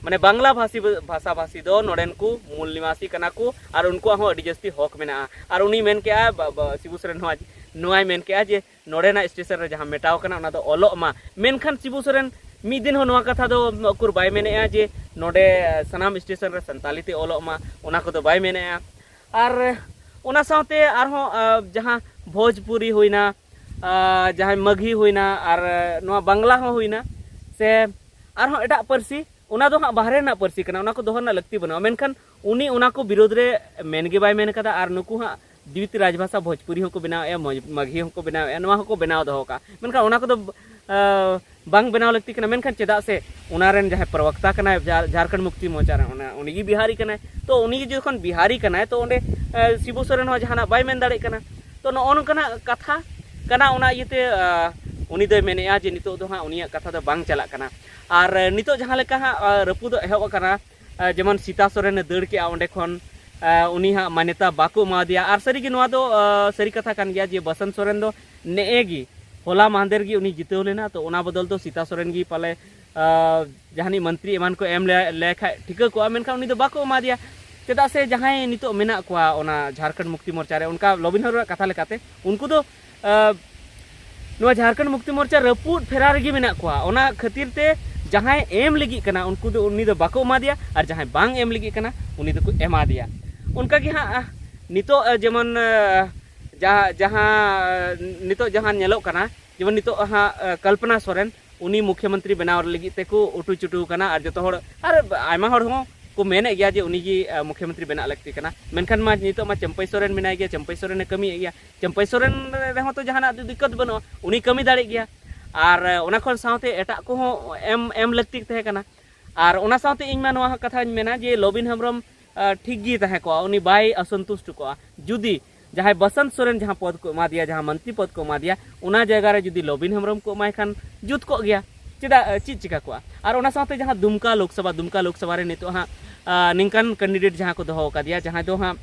ᱢᱟᱱᱮ ᱵᱟᱝᱞᱟ ᱵᱷᱟᱥᱤ, ᱵᱷᱟᱥᱟ ᱵᱷᱟᱥᱤ ᱫᱚ ᱱᱚᱰᱮᱱ ᱠᱚ ᱢᱩᱞ ᱱᱤᱵᱟᱥᱤ ᱠᱟᱱᱟ ᱠᱚ ᱟᱨ ᱩᱱᱠᱩᱣᱟᱜ ᱦᱚᱸ ᱟᱹᱰᱤ ᱡᱟᱹᱥᱛᱤ ᱦᱚᱠ ᱢᱮᱱᱟᱜᱼᱟ᱾ ᱟᱨ ᱩᱱᱤ ᱢᱮᱱ ᱠᱮᱜᱼᱟ, ᱥᱤᱵᱩ ᱥᱚᱨᱮᱱ ᱱᱚᱣᱟ, ᱱᱚᱣᱟᱭ ᱢᱮᱱ ᱠᱮᱜᱼᱟ ᱡᱮ ᱱᱚᱰᱮᱱᱟᱜ ᱥᱴᱮᱥᱚᱱ ᱨᱮ ᱡᱟᱦᱟᱸ ᱢᱮᱴᱟᱣ ᱠᱟᱱᱟ, ᱚᱱᱟ ᱫᱚ ᱚᱞᱚᱜ ᱢᱟ᱾ ᱢᱮᱱᱠᱷᱟᱱ ᱥᱤᱵᱩ ᱥᱚᱨᱮᱱ ᱢᱤᱫ ᱫᱤᱱ ᱦᱚᱸ ᱱᱚᱣᱟ ᱠᱟᱛᱷᱟ ᱫᱚ ᱩᱠᱩᱨ ᱵᱟᱭ ᱢᱮᱱᱮᱜᱼᱟ ᱡᱮ ᱱᱚᱰᱮ ᱥᱟᱱᱟᱢ ᱥᱴᱮᱥᱚᱱ ᱨᱮ ᱥᱟᱱᱛᱟᱞᱤ ᱛᱮ ᱚᱞᱚᱜ ᱢᱟ, ᱚᱱᱟ ᱠᱚᱫᱚ ᱵᱟᱭ ᱢᱮᱱᱮᱜᱼᱟ᱾ ᱟᱨ ᱚᱱᱟ ᱥᱟᱶᱛᱮ ᱟᱨᱦᱚᱸ ᱡᱟᱦᱟᱸ ᱵᱷᱳᱡᱽᱯᱩᱨᱤ ᱦᱩᱭᱱᱟ, ᱡᱟᱦᱟᱸᱭ ᱢᱟᱜᱷᱤ ᱦᱩᱭᱱᱟ, ᱟᱨ ᱱᱚᱣᱟ ᱵᱟᱝᱞᱟ ᱦᱚᱸ ᱦᱩᱭᱱᱟ, ᱥᱮ ᱟᱨᱦᱚᱸ ᱮᱴᱟᱜ ᱯᱟᱹᱨᱥᱤ, ᱚᱱᱟ ᱫᱚ ᱦᱟᱸᱜ ᱵᱟᱦᱨᱮ ᱨᱮᱱᱟᱜ ᱯᱟᱹᱨᱥᱤ ᱠᱟᱱᱟ, ᱚᱱᱟ ᱠᱚ ᱫᱚᱦᱚ ᱨᱮᱱᱟᱜ ᱞᱟᱹᱠᱛᱤ ᱵᱟᱹᱱᱩᱜᱼᱟ᱾ ᱢᱮᱱᱠᱷᱟᱱ ᱩᱱᱤ ᱚᱱᱟ ᱠᱚ ᱵᱤᱨᱳᱫᱷ ᱨᱮ ᱢᱮᱱ ᱜᱮ ᱵᱟᱭ ᱢᱮᱱ ᱠᱟᱫᱟ᱾ ᱟᱨ ᱱᱩᱠᱩ ᱦᱟᱸᱜ ᱫᱤᱵᱤᱛ ᱨᱟᱡᱽᱵᱷᱟᱥᱟ ᱵᱷᱳᱡᱽᱯᱩᱨᱤ ᱦᱚᱸᱠᱚ ᱵᱮᱱᱟᱣᱮᱫᱼᱟ, ᱢᱟᱜᱷᱤ ᱦᱚᱸᱠᱚ ᱵᱮᱱᱟᱣᱮᱫᱼᱟ, ᱱᱚᱣᱟ ᱦᱚᱸᱠᱚ ᱵᱮᱱᱟᱣ ᱫᱚᱦᱚ ᱠᱟᱜᱼᱟ᱾ ᱢᱮᱱᱠᱷᱟᱱ ᱚᱱᱟ ᱠᱚᱫᱚ ᱵᱟᱝ ᱵᱮᱱᱟᱣ ᱞᱟᱹᱠᱛᱤ ᱠᱟᱱᱟ᱾ ᱢᱮᱱᱠᱷᱟᱱ ᱪᱮᱫᱟᱜ ᱥᱮ ᱚᱱᱟ ᱨᱮᱱ ᱡᱟᱦᱟᱸᱭ ᱯᱨᱚᱵᱚᱠᱛᱟ ᱠᱟᱱᱟᱭ ᱡᱷᱟᱨᱠᱷᱚᱸᱰ ᱢᱩᱠᱛᱤ ᱢᱳᱨᱪᱟ ᱨᱮᱱ, ᱩᱱᱤ ᱜᱮ ᱵᱤᱦᱟᱨᱤ ᱠᱟᱱᱟᱭ᱾ ᱛᱚ ᱩᱱᱤ ᱡᱚᱠᱷᱚᱱ ᱵᱤᱦᱟᱨᱤ ᱠᱟᱱᱟᱭ, ᱛᱚ ᱚᱸᱰᱮ ᱥᱤᱵᱩ ᱥᱚᱨᱮᱱ ᱦᱚᱸ ᱡᱟᱦᱟᱱᱟᱜ ᱵᱟᱭ ᱢᱮᱱ ᱫᱟᱲᱮᱭᱟᱜ ᱠᱟᱱᱟ᱾ ᱛᱚ ᱱᱚᱜᱼᱚ ᱱᱚᱝᱠᱟᱱᱟᱜ ᱠᱟᱛᱷᱟ ᱠᱟᱱᱟ᱾ ᱚᱱᱟ ᱤᱭᱟᱹᱛᱮ ᱩᱱᱤ ᱫᱚᱭ ᱢᱮᱱᱮᱫᱼᱟ ᱡᱮ ᱱᱤᱛᱚᱜ ᱫᱚ ᱦᱟᱸᱜ ᱩᱱᱤᱭᱟᱜ ᱠᱟᱛᱷᱟ ᱫᱚ ᱵᱟᱝ ᱪᱟᱞᱟᱜ ᱠᱟᱱᱟ᱾ ᱟᱨ ᱱᱤᱛᱚᱜ ᱡᱟᱦᱟᱸ ᱞᱮᱠᱟ ᱦᱟᱸᱜ ᱨᱟᱹᱯᱩᱫᱚᱜ ᱮᱦᱚᱵ ᱟᱠᱟᱱᱟ, ᱡᱮᱢᱚᱱ ᱥᱤᱛᱟ ᱥᱚᱨᱮᱱᱮ ᱫᱟᱹᱲ ᱠᱮᱜᱼᱟ ᱚᱸᱰᱮ ᱠᱷᱚᱱ, ᱩᱱᱤ ᱦᱟᱸᱜ ᱢᱟᱱᱭᱚᱛᱟ ᱵᱟᱠᱚ ᱮᱢᱟᱣᱟᱫᱮᱭᱟ᱾ ᱟᱨ ᱥᱟᱹᱨᱤᱜᱮ ᱱᱚᱣᱟ ᱫᱚ ᱥᱟᱹᱨᱤ ᱠᱟᱛᱷᱟ ᱠᱟᱱ ᱜᱮᱭᱟ ᱡᱮ ᱵᱟᱥᱚᱱᱛ ᱥᱚᱨᱮᱱ ᱫᱚ ᱱᱮᱜᱼᱮ ᱜᱮ ᱦᱚᱞᱟ ᱢᱟᱦᱫᱮᱨ ᱜᱮ ᱩᱱᱤ ᱡᱤᱛᱟᱹᱣ ᱞᱮᱱᱟ᱾ ᱛᱚ ᱚᱱᱟ ᱵᱚᱫᱚᱞ ᱫᱚ ᱥᱤᱛᱟ ᱥᱚᱨᱮᱱ ᱜᱮ ᱯᱟᱞᱮ ᱡᱟᱦᱟᱱᱤᱡ ᱢᱚᱱᱛᱨᱤ ᱮᱢᱟᱱ ᱠᱚ ᱮᱢ ᱞᱮ ᱠᱷᱟᱡ ᱴᱷᱤᱠᱟᱹ ᱠᱚᱜᱼᱟ, ᱢᱮᱱᱠᱷᱟᱱ ᱩᱱᱤ ᱫᱚ ᱵᱟᱠᱚ ᱮᱢᱟᱫᱮᱭᱟ᱾ ᱪᱮᱫᱟᱜ ᱥᱮ ᱡᱟᱦᱟᱸᱭ ᱱᱤᱛᱚᱜ ᱢᱮᱱᱟᱜ ᱠᱚᱣᱟ ᱚᱱᱟ ᱡᱷᱟᱨᱠᱷᱚᱸᱰ ᱢᱩᱠᱛᱤ ᱢᱳᱨᱪᱟ ᱨᱮ, ᱚᱱᱠᱟ ᱞᱚᱵᱤᱱ ᱦᱚᱨᱚᱣᱟᱜ ᱠᱟᱛᱷᱟ ᱞᱮᱠᱟᱛᱮ, ᱩᱱᱠᱩ ᱫᱚ ᱱᱚᱣᱟ ᱡᱷᱟᱨᱠᱷᱚᱸᱰ ᱢᱩᱠᱛᱤ ᱢᱳᱨᱪᱟ ᱨᱟᱹᱯᱩᱫ ᱯᱷᱮᱨᱟ ᱨᱮᱜᱮ ᱢᱮᱱᱟᱜ ᱠᱚᱣᱟ᱾ ᱚᱱᱟ ᱠᱷᱟᱹᱛᱤᱨ ᱛᱮ ᱡᱟᱦᱟᱸᱭ ᱮᱢ ᱞᱟᱹᱜᱤᱫ ᱠᱟᱱᱟ, ᱩᱱᱠᱩ ᱫᱚ, ᱩᱱᱤ ᱫᱚ ᱵᱟᱠᱚ ᱮᱢᱟᱫᱮᱭᱟ, ᱟᱨ ᱡᱟᱦᱟᱸᱭ ᱵᱟᱝ ᱮᱢ ᱞᱟᱹᱜᱤᱫ ᱠᱟᱱᱟ, ᱩᱱᱤ ᱫᱚᱠᱚ ᱮᱢᱟᱫᱮᱭᱟ᱾ ᱚᱱᱠᱟᱜᱮ ᱦᱟᱸᱜ ᱱᱤᱛᱚᱜ ᱡᱮᱢᱚᱱ ᱡᱟᱦᱟᱸ, ᱡᱟᱦᱟᱸ ᱱᱤᱛᱚᱜ ᱡᱟᱦᱟᱸ ᱧᱮᱞᱚᱜ ᱠᱟᱱᱟ, ᱡᱮᱢᱚᱱ ᱱᱤᱛᱚᱜ ᱦᱟᱸᱜ ᱠᱚᱞᱯᱚᱱᱟ ᱥᱚᱨᱮᱱ, ᱩᱱᱤ ᱢᱩᱠᱷᱭᱚᱢᱚᱱᱛᱨᱤ ᱵᱮᱱᱟᱣ ᱞᱟᱹᱜᱤᱫ ᱛᱮᱠᱚ ᱩᱴᱩ ᱪᱩᱴᱩ ᱠᱟᱱᱟ, ᱟᱨ ᱡᱚᱛᱚ ᱦᱚᱲ, ᱟᱨ ᱟᱭᱢᱟ ᱦᱚᱲ ᱦᱚᱸ ᱠᱚ ᱢᱮᱱᱮᱫ ᱜᱮᱭᱟ ᱡᱮ ᱩᱱᱤ ᱜᱮ ᱢᱩᱠᱷᱭᱚᱢᱚᱱᱛᱨᱤ ᱵᱮᱱᱟᱜ ᱞᱟᱹᱠᱛᱤ ᱠᱟᱱᱟ᱾ ᱢᱮᱱᱠᱷᱟᱱ ᱢᱟ ᱱᱤᱛᱚᱜ ᱢᱟ ᱪᱟᱹᱢᱯᱟᱹᱭ ᱥᱚᱨᱮᱱ ᱢᱮᱱᱟᱭ ᱜᱮᱭᱟ, ᱪᱟᱹᱢᱯᱟᱹᱭ ᱥᱚᱨᱮᱱᱮ ᱠᱟᱹᱢᱤᱭᱮᱫ ᱜᱮᱭᱟ᱾ ᱪᱟᱹᱢᱯᱟᱹᱭ ᱥᱚᱨᱮᱱ ᱨᱮᱦᱚᱸ ᱛᱚ ᱡᱟᱦᱟᱱᱟᱜ ᱫᱤᱠᱠᱟᱹᱛ ᱵᱟᱹᱱᱩᱜᱼᱟ, ᱩᱱᱤ ᱠᱟᱹᱢᱤ ᱫᱟᱲᱮᱭᱟᱜ ᱜᱮᱭᱟ᱾ ᱟᱨ ᱚᱱᱟ ᱠᱷᱚᱱ ᱥᱟᱶᱛᱮ ᱮᱴᱟᱜ ᱠᱚᱦᱚᱸ ᱮᱢ ᱮᱢ ᱞᱟᱹᱠᱛᱤ ᱛᱟᱦᱮᱸ ᱠᱟᱱᱟ᱾ ᱟᱨ ᱚᱱᱟ ᱥᱟᱶᱛᱮ ᱤᱧ ᱢᱟ ᱱᱚᱣᱟ ᱠᱟᱛᱷᱟᱧ ᱢᱮᱱᱟ ᱡᱮ ᱞᱚᱵᱤᱱ ᱦᱮᱢᱵᱨᱚᱢ ᱴᱷᱤᱠ ᱜᱮ ᱛᱟᱦᱮᱸ ᱠᱚᱜᱼᱟ, ᱩᱱᱤ ᱵᱟᱭ ᱚᱥᱚᱱᱛᱩᱥᱴ ᱠᱚᱜᱼᱟ᱾ ᱡᱩᱫᱤ ᱡᱟᱦᱟᱸᱭ ᱵᱟᱥᱚᱱᱛ ᱥᱚᱨᱮᱱ ᱡᱟᱦᱟᱸ ᱯᱚᱫᱽ ᱠᱚ ᱮᱢᱟ ᱫᱮᱭᱟ, ᱡᱟᱦᱟᱸ ᱢᱚᱱᱛᱨᱤ ᱯᱚᱫᱽ ᱠᱚ ᱮᱢᱟ ᱫᱮᱭᱟ, ᱚᱱᱟ ᱡᱟᱭᱜᱟ ᱨᱮ ᱡᱩᱫᱤ ᱞᱚᱵᱤᱱ ᱦᱮᱢᱵᱨᱚᱢ ᱠᱚ ᱮᱢᱟᱭ ᱠᱷᱟᱱ ᱡᱩᱛ ᱠᱚᱜ ᱜᱮᱭᱟ᱾ ᱪᱮᱫᱟᱜ, ᱪᱮᱫ ᱪᱤᱠᱟ ᱠᱚᱜᱼᱟ? ᱟᱨ ᱚᱱᱟ ᱥᱟᱶᱛᱮ ᱡᱟᱦᱟᱸ ᱫᱩᱢᱠᱟ ᱞᱳᱠᱥᱚᱵᱷᱟ, ᱫᱩᱢᱠᱟ ᱞᱳᱠᱥᱚᱵᱷᱟ ᱨᱮ ᱱᱤᱛᱚᱜ ᱦᱟᱸᱜ ᱱᱤᱝᱠᱟᱱ ᱠᱮᱱᱰᱤᱰᱮᱴ ᱡᱟᱦᱟᱸ ᱠᱚ ᱫᱚᱦᱚ ᱟᱠᱟᱫᱮᱭᱟ, ᱡᱟᱦᱟᱸᱭ ᱫᱚ ᱦᱟᱸᱜ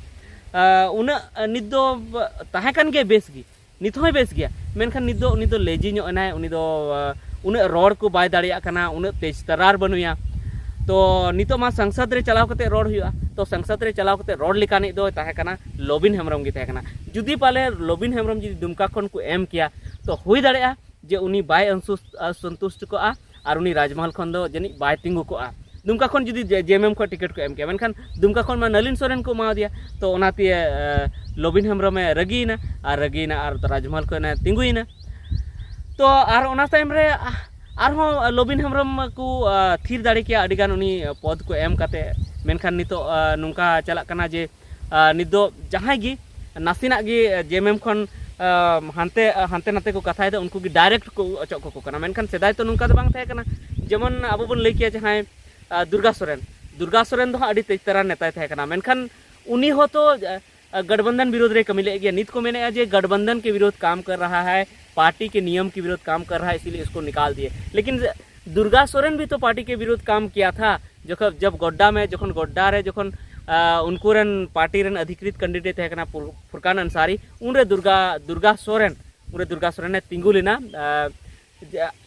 ᱩᱱᱟᱹᱜ ᱱᱤᱛ ᱫᱚ ᱛᱟᱦᱮᱸ ᱠᱟᱱ ᱜᱮᱭᱟ ᱵᱮᱥ ᱜᱮ, ᱱᱤᱛ ᱦᱚᱸᱭ ᱵᱮᱥ ᱜᱮᱭᱟ, ᱢᱮᱱᱠᱷᱟᱱ ᱱᱤᱛ ᱫᱚ ᱩᱱᱤ ᱫᱚ ᱞᱮᱡᱤ ᱧᱚᱜ ᱮᱱᱟᱭ, ᱩᱱᱤ ᱫᱚ ᱩᱱᱟᱹᱜ ᱨᱚᱲ ᱠᱚ ᱵᱟᱭ ᱫᱟᱲᱮᱭᱟᱜ ᱠᱟᱱᱟ, ᱩᱱᱟᱹᱜ ᱛᱮᱡᱽ ᱛᱟᱨᱟᱨ ᱵᱟᱹᱱᱩᱭᱟ᱾ ᱛᱚ ᱱᱤᱛᱚᱜ ᱢᱟ ᱥᱚᱝᱥᱚᱫ ᱨᱮ ᱪᱟᱞᱟᱣ ᱠᱟᱛᱮ ᱨᱚᱲ ᱦᱩᱭᱩᱜᱼᱟ᱾ ᱛᱚ ᱥᱚᱝᱥᱚᱫ ᱨᱮ ᱪᱟᱞᱟᱣ ᱠᱟᱛᱮ ᱨᱚᱲ ᱞᱮᱠᱟᱱᱤᱡ ᱫᱚ ᱛᱟᱦᱮᱸ ᱠᱟᱱᱟ ᱞᱚᱵᱤᱱ ᱦᱮᱢᱵᱨᱚᱢ ᱜᱮ ᱛᱟᱦᱮᱸ ᱠᱟᱱᱟ᱾ ᱡᱩᱫᱤ ᱯᱟᱞᱮ ᱞᱚᱵᱤᱱ ᱦᱮᱢᱵᱨᱚᱢ ᱡᱩᱫᱤ ᱫᱩᱢᱠᱟ ᱠᱷᱚᱱ ᱠᱚ ᱮᱢ ᱠᱮᱭᱟ, ᱛᱚ ᱦᱩᱭ ᱫᱟᱲᱮᱭᱟᱜᱼᱟ ᱡᱮ ᱩᱱᱤ ᱵᱟᱭ ᱚᱱᱥᱩᱥ-, ᱚᱥᱚᱱᱛᱩᱥᱴ ᱠᱚᱜᱼᱟ ᱟᱨ ᱩᱱᱤ ᱨᱟᱡᱽᱢᱚᱦᱚᱞ ᱠᱷᱚᱱ ᱫᱚ ᱡᱟᱹᱱᱤᱡ ᱵᱟᱭ ᱛᱤᱸᱜᱩ ᱠᱚᱜᱼᱟ᱾ ᱫᱩᱢᱠᱟ ᱠᱷᱚᱱ ᱡᱩᱫᱤ ᱡᱮ-, ᱡᱮ ᱮᱢ ᱮᱢ ᱠᱷᱚᱱ ᱴᱤᱠᱤᱴ ᱠᱚ ᱮᱢ ᱠᱮᱭᱟ, ᱢᱮᱱᱠᱷᱟᱱ ᱫᱩᱢᱠᱟ ᱠᱷᱚᱱ ᱢᱟ ᱱᱟᱹᱞᱤᱱ ᱥᱚᱨᱮᱱ ᱠᱚ ᱮᱢᱟᱣᱟᱫᱮᱭᱟ᱾ ᱛᱚ ᱚᱱᱟᱛᱮ ᱞᱚᱵᱤᱱ ᱦᱮᱢᱵᱨᱚᱢᱮ ᱨᱟᱹᱜᱤᱭᱮᱱᱟ ᱟᱨ ᱨᱟᱹᱜᱤᱭᱮᱱᱟ ᱟᱨ ᱨᱟᱡᱽᱢᱚᱦᱚᱞ ᱠᱷᱚᱱᱮ ᱛᱤᱸᱜᱩᱭᱮᱱᱟ᱾ ᱛᱚ ᱟᱨ ᱚᱱᱟ ᱛᱟᱭᱚᱢ ᱨᱮ ᱟᱨᱦᱚᱸ ᱞᱚᱵᱤᱱ ᱦᱮᱢᱵᱨᱚᱢ ᱠᱚ ᱛᱷᱤᱨ ᱫᱟᱲᱮ ᱠᱮᱭᱟ ᱟᱹᱰᱤᱜᱟᱱ ᱩᱱᱤ ᱯᱚᱫᱽ ᱠᱚ ᱮᱢ ᱠᱟᱛᱮ᱾ ᱢᱮᱱᱠᱷᱟᱱ ᱱᱤᱛᱚᱜ ᱱᱚᱝᱠᱟ ᱪᱟᱞᱟᱜ ᱠᱟᱱᱟ ᱡᱮ ᱱᱤᱛ ᱫᱚ ᱡᱟᱦᱟᱸᱭ ᱜᱮ ᱱᱟᱥᱮᱱᱟᱜ ᱜᱮ ᱡᱮ ᱮᱢ ᱮᱢ ᱠᱷᱚᱱ ᱦᱟᱱᱛᱮ ᱦᱟᱱᱛᱮ ᱱᱟᱛᱮ ᱠᱚ ᱠᱟᱛᱷᱟᱭᱮᱫᱟ, ᱩᱱᱠᱩ ᱜᱮ ᱰᱟᱭᱨᱮᱠᱴ ᱠᱚ ᱚᱪᱚᱜ ᱠᱟᱠᱚ ᱠᱟᱱᱟ᱾ ᱢᱮᱱᱠᱷᱟᱱ ᱥᱮᱫᱟᱭ ᱛᱚ ᱱᱚᱝᱠᱟ ᱫᱚ ᱵᱟᱝ ᱛᱟᱦᱮᱸ ᱠᱟᱱᱟ᱾ ᱡᱮᱢᱚᱱ ᱟᱵᱚ ᱵᱚᱱ ᱞᱟᱹᱭ ᱠᱮᱭᱟ ᱡᱟᱦᱟᱸᱭ ᱫᱩᱨᱜᱟ ᱥᱚᱨᱮᱱ, ᱫᱩᱨᱜᱟ ᱥᱚᱨᱮᱱ ᱫᱚ ᱦᱟᱸᱜ ᱟᱹᱰᱤ ᱛᱮᱡᱽ ᱛᱟᱨᱟᱨ ᱱᱮᱛᱟᱭ ᱛᱟᱦᱮᱸ ᱠᱟᱱᱟ, ᱢᱮᱱᱠᱷᱟᱱ ᱩᱱᱤ ᱦᱚᱸᱛᱚ ᱜᱚᱴᱵᱚᱱᱫᱷᱚᱱ ᱵᱤᱨᱳᱫᱷ ᱨᱮ ᱠᱟᱹᱢᱤ ᱞᱮᱫ ᱜᱮᱭᱟ᱾ ᱱᱤᱛ ᱠᱚ ᱢᱮᱱᱮᱫᱼᱟ ᱡᱮ ᱜᱚᱴᱵᱚᱱᱫᱷᱚᱱ ᱠᱮ ᱵᱤᱨᱳᱫᱷ ᱠᱟᱢ ᱠᱟᱨ ᱨᱟᱦᱟ ᱦᱟᱭ, ᱯᱟᱨᱴᱤ ᱠᱮ ᱱᱤᱭᱚᱢ ᱠᱮ ᱵᱤᱨᱳᱫᱷ ᱠᱟᱢ ᱠᱟᱨ ᱨᱟᱦᱟ ᱦᱟᱭ, ᱤᱥᱤᱞᱤᱭᱮ ᱤᱥᱠᱳ ᱱᱤᱠᱟᱞ ᱫᱤᱭᱮ᱾ ᱞᱮᱠᱤᱱ ᱫᱩᱨᱜᱟ ᱥᱚᱨᱮᱱ ᱵᱷᱤ ᱛᱚ ᱯᱟᱨᱴᱤ ᱠᱮ ᱵᱤᱨᱳᱫᱷ ᱠᱟᱢ ᱠᱤᱭᱟ ᱛᱷᱟ, ᱡᱚᱠᱷᱚᱱ ᱡᱚᱵ ᱜᱚᱰᱰᱟ ᱢᱮ ᱡᱚᱠᱷᱚᱱ ᱜᱚᱰᱰᱟ ᱨᱮ ᱡᱚᱠᱷᱚᱱ ᱩᱱᱠᱩ ᱨᱮᱱ ᱯᱟᱨᱴᱤ ᱨᱮᱱ ᱚᱫᱷᱤᱠᱨᱤᱛ ᱠᱮᱱᱰᱤᱰᱮᱴ ᱛᱟᱦᱮᱸ ᱠᱟᱱᱟ ᱯᱷᱩᱨᱠᱟᱱ ᱟᱱᱥᱟᱨᱤ, ᱩᱱᱨᱮ ᱫᱩᱨᱜᱟ ᱫᱩᱨᱜᱟ ᱥᱚᱨᱮᱱ ᱩᱱᱨᱮ ᱫᱩᱨᱜᱟ ᱥᱚᱨᱮᱱᱮ ᱛᱤᱸᱜᱩ ᱞᱮᱱᱟ᱾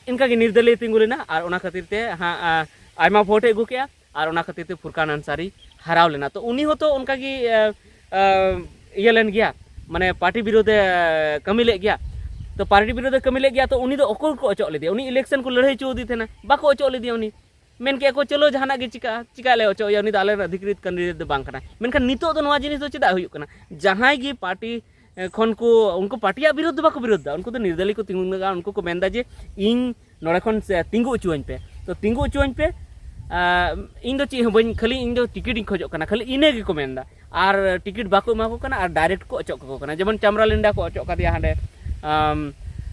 ᱤᱱᱠᱟᱹᱜᱮ ᱱᱤᱨᱫᱚᱞᱤᱭ ᱛᱤᱸᱜᱩ ᱞᱮᱱᱟ ᱟᱨ ᱚᱱᱟ ᱠᱷᱟᱹᱛᱤᱨ ᱛᱮ ᱦᱟᱸᱜ ᱟᱭᱢᱟ ᱵᱷᱳᱴ ᱮ ᱟᱹᱜᱩ ᱠᱮᱜᱼᱟ᱾ ᱟᱨ ᱚᱱᱟ ᱠᱷᱟᱹᱛᱤᱨ ᱛᱮ ᱯᱷᱩᱨᱠᱟᱱ ᱟᱱᱥᱟᱨᱤ ᱦᱟᱨᱟᱣ ᱞᱮᱱᱟ᱾ ᱛᱚ ᱩᱱᱤ ᱦᱚᱸᱛᱚ ᱚᱱᱠᱟᱜᱮ ᱤᱭᱟᱹ ᱞᱮᱱ ᱜᱮᱭᱟ, ᱢᱟᱱᱮ ᱯᱟᱨᱴᱤ ᱵᱤᱨᱳᱫᱷᱮ ᱠᱟᱹᱢᱤ ᱞᱮᱫ ᱜᱮᱭᱟ᱾ ᱛᱚ ᱯᱟᱨᱴᱤ ᱵᱤᱨᱳᱫᱷᱮ ᱠᱟᱹᱢᱤ ᱞᱮᱫ ᱜᱮᱭᱟ, ᱛᱚ ᱩᱱᱤ ᱫᱚ ᱚᱠᱚᱭ ᱠᱚ ᱚᱪᱚᱜ ᱞᱮᱫᱮᱭᱟ? ᱩᱱᱤ ᱤᱞᱮᱠᱥᱚᱱ ᱠᱚ ᱞᱟᱹᱲᱦᱟᱹᱭ ᱦᱚᱪᱚ ᱟᱫᱮ ᱛᱟᱦᱮᱱᱟ, ᱵᱟᱠᱚ ᱚᱪᱚᱜ ᱞᱮᱫᱮᱭᱟ᱾ ᱩᱱᱤ ᱢᱮᱱ ᱠᱮᱜᱼᱟ ᱠᱚ, "ᱪᱚᱞᱚ ᱡᱟᱦᱟᱱᱟᱜ ᱜᱮ ᱪᱤᱠᱟᱹᱜᱼᱟ, ᱪᱤᱠᱟᱹᱜ ᱟᱞᱮ, ᱚᱪᱚᱜ ᱮᱭᱟ, ᱩᱱᱤ ᱫᱚ ᱟᱞᱮ ᱨᱮᱱ ᱚᱫᱷᱤᱠᱨᱤᱛ ᱠᱮᱱᱰᱤᱰᱮᱴ ᱫᱚ ᱵᱟᱝ ᱠᱟᱱᱟᱭ᱾" ᱢᱮᱱᱠᱷᱟᱱ ᱱᱤᱛᱚᱜ ᱫᱚ ᱱᱚᱣᱟ ᱡᱤᱱᱤᱥ ᱫᱚ ᱪᱮᱫᱟᱜ ᱦᱩᱭᱩᱜ ᱠᱟᱱᱟ? ᱡᱟᱦᱟᱸᱭ ᱜᱮ ᱯᱟᱨᱴᱤ ᱠᱷᱚᱱ ᱠᱚ, ᱩᱱᱠᱩ ᱯᱟᱨᱴᱤᱭᱟᱜ ᱵᱤᱨᱳᱫᱷ ᱫᱚ ᱵᱟᱠᱚ ᱵᱤᱨᱳᱫᱷ ᱫᱟ, ᱩᱱᱠᱩ ᱫᱚ ᱱᱤᱨᱫᱟᱞᱤ ᱠᱚ ᱛᱤᱸᱜᱩᱱ ᱠᱟᱱᱟ, ᱩᱱᱠᱩ ᱠᱚ ᱢᱮᱱᱫᱟ ᱡᱮ ᱤᱧ ᱱᱚᱰᱮ ᱠᱷᱚᱱ ᱛᱤᱸᱜᱩ ᱦᱚᱪᱚᱣᱟᱹᱧ ᱯᱮ᱾ ᱛᱚ ᱛᱤᱸᱜᱩ ᱦᱚᱪᱚᱣᱟᱹᱧ ᱯᱮ, ᱟᱨ ᱤᱧ ᱫᱚ ᱪᱮᱫ ᱦᱚᱸ ᱵᱟᱹᱧ, ᱠᱷᱟᱹᱞᱤ ᱤᱧ ᱫᱚ ᱴᱤᱠᱤᱴ ᱤᱧ ᱠᱷᱚᱡᱚᱜ ᱠᱟᱱᱟ, ᱠᱷᱟᱹᱞᱤ ᱤᱱᱟᱹ ᱜᱮᱠᱚ ᱢᱮᱱᱫᱟ᱾ ᱟᱨ ᱴᱤᱠᱤᱴ ᱵᱟᱠᱚ ᱮᱢᱟ ᱠᱚ ᱠᱟᱱᱟ ᱟᱨ ᱰᱟᱭᱨᱮᱠᱴ ᱠᱚ ᱚᱪᱚᱜ ᱠᱟᱠᱚ ᱠᱟᱱᱟ᱾ ᱡᱮᱢᱚᱱ ᱪᱟᱢᱨᱟᱞᱤᱱᱰᱟ ᱠᱚ ᱚᱪᱚᱜ ᱠᱟᱫᱮᱭᱟ ᱦᱟᱸᱰᱮ, ᱟᱢ,